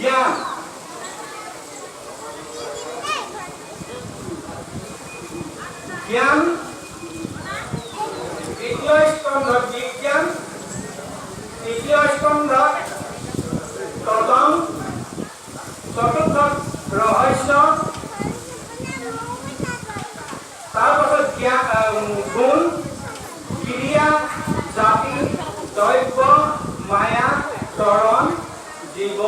জ্ঞান। জ্ঞান দ্বিতীয় স্কন্ধত বিজ্ঞান, তৃতীয় স্কন্ধত তদং, চতুৰ্থত ৰহস্য, তাৰপাছত জ্ঞান, গুণ, ক্ৰিয়া, জাতি, দ্ৰব্য, মায়া, তৰণ, জীৱ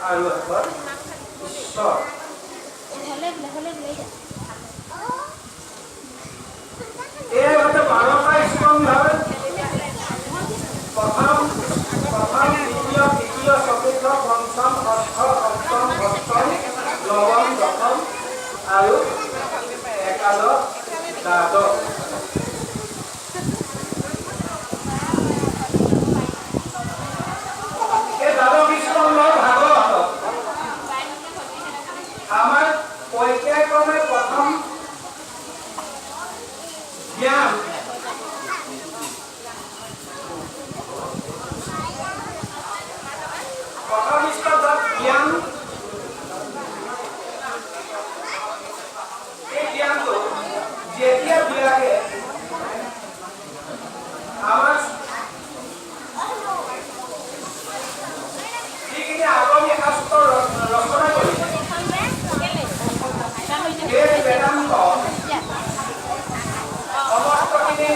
আৰু শেষত ঈশ্বৰ। এই হৈছে 12টা স্কন্ধৰ প্ৰথম প্ৰথম দ্বিতীয়, তৃতীয়, চতুৰ্থ, পঞ্চম, ষষ্ঠ, সপ্তম, অষ্টম, নৱম, দশম আৰু একাদশ, দ্বাদশ। এই দ্বাদশ স্কন্ধৰ ভাগৱতত আমাৰ পৰ্যায়ক্ৰমে প্ৰথম জ্ঞান, প্ৰথম স্কন্ধত জ্ঞান। এই জ্ঞানটো যেতিয়া বিলাকে আমাৰ যিখিনি আগমী শাস্ত্ৰ ৰচনা কৰিছে, বেদ, বেদান্ত সমস্তখিনি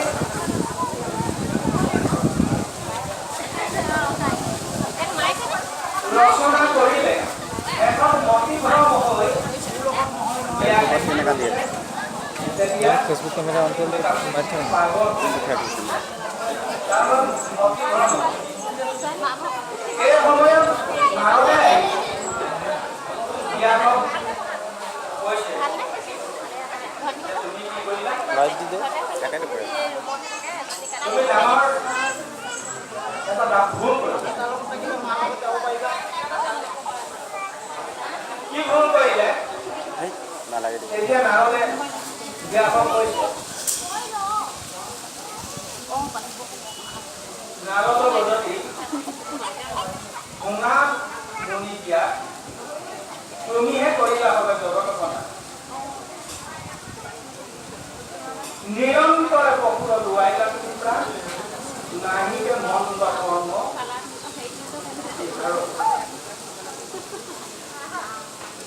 ৰচনা কৰিলে, এখন মতিভ্ৰম হৈ কেনেকা দিয়ে? তেতিয়া ফেচবুক কেমেৰা অন কৰিলে সোমাই থৈ পাগল, দেখাই দিছিলে। কাৰণ মতিভ্ৰম। সেই সময়ত নাৰদে ব্যাসক কৈছে, তুমি কি কৰিলা? লাইভ দি দে, তাকেতো কৈ আছোঁ। তুমি ডাঙৰ এটা ভুল কৰিলা। কি ভুল কৰিলে? হেই, নালাগে দিব। তেতিয়া নাৰদে ব্যাসক কৈছে, নাৰদ বদতি শুনা মুনি দিয়া, তুমিহে কৰিলা হবে জগতপনা, নিৰন্তৰে পশুৰ লোৱাইলা তুমি প্ৰাণ, নাহিকে মন্দ কৰ্ম আৰু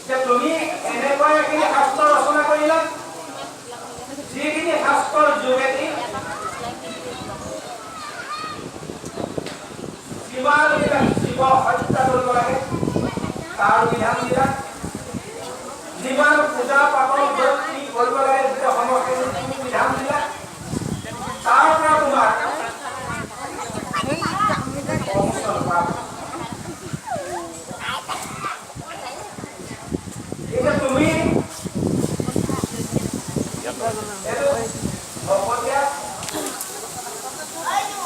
যে তুমি এনেকুৱা এখিনি শাস্ত্ৰ ৰচনা কৰিলা, যিখিনি শাস্ত্ৰৰ যোগেদি যিমানবিলাক জীৱ হত্যা কৰিব লাগে তাৰ বিধান দিলা, যিমান পূজা পাতল য'ত কি কৰিব লাগে গোটেই সমস্ত বিধান দিলা, তাৰ পৰা তোমাৰ অমোচন পাপ। এতিয়া তুমি এইটো ভকতীয়া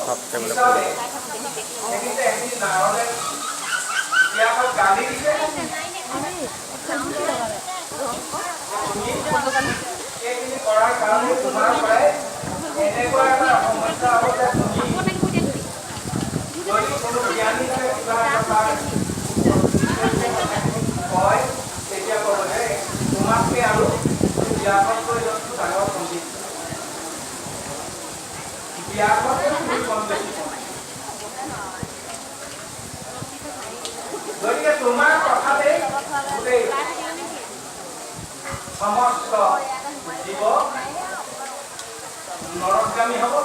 সব কেমেৰা। হিচাপে সেইখিনিতে এখিনি নাৰদে ব্যাসক গালি দিছে, তুমি এইখিনি কৰাৰ কাৰণে তোমাৰ পৰাই এনেকুৱা এটা সমস্যা হ'ব যে তুমি যদি কোনো জ্ঞানী থাকে, কিবা এটা তাৰ কয়, তেতিয়া ক'ব যে তোমাতকৈ আৰু ব্যাসতকৈ ডাঙৰ পণ্ডিত, ব্যাসতকৈ তুমি কম বেছি পণ্ডিত। গতিকে তোমাৰ কথাতেই গোটেই সমস্ত জীৱ নৰকগামী হ'ব।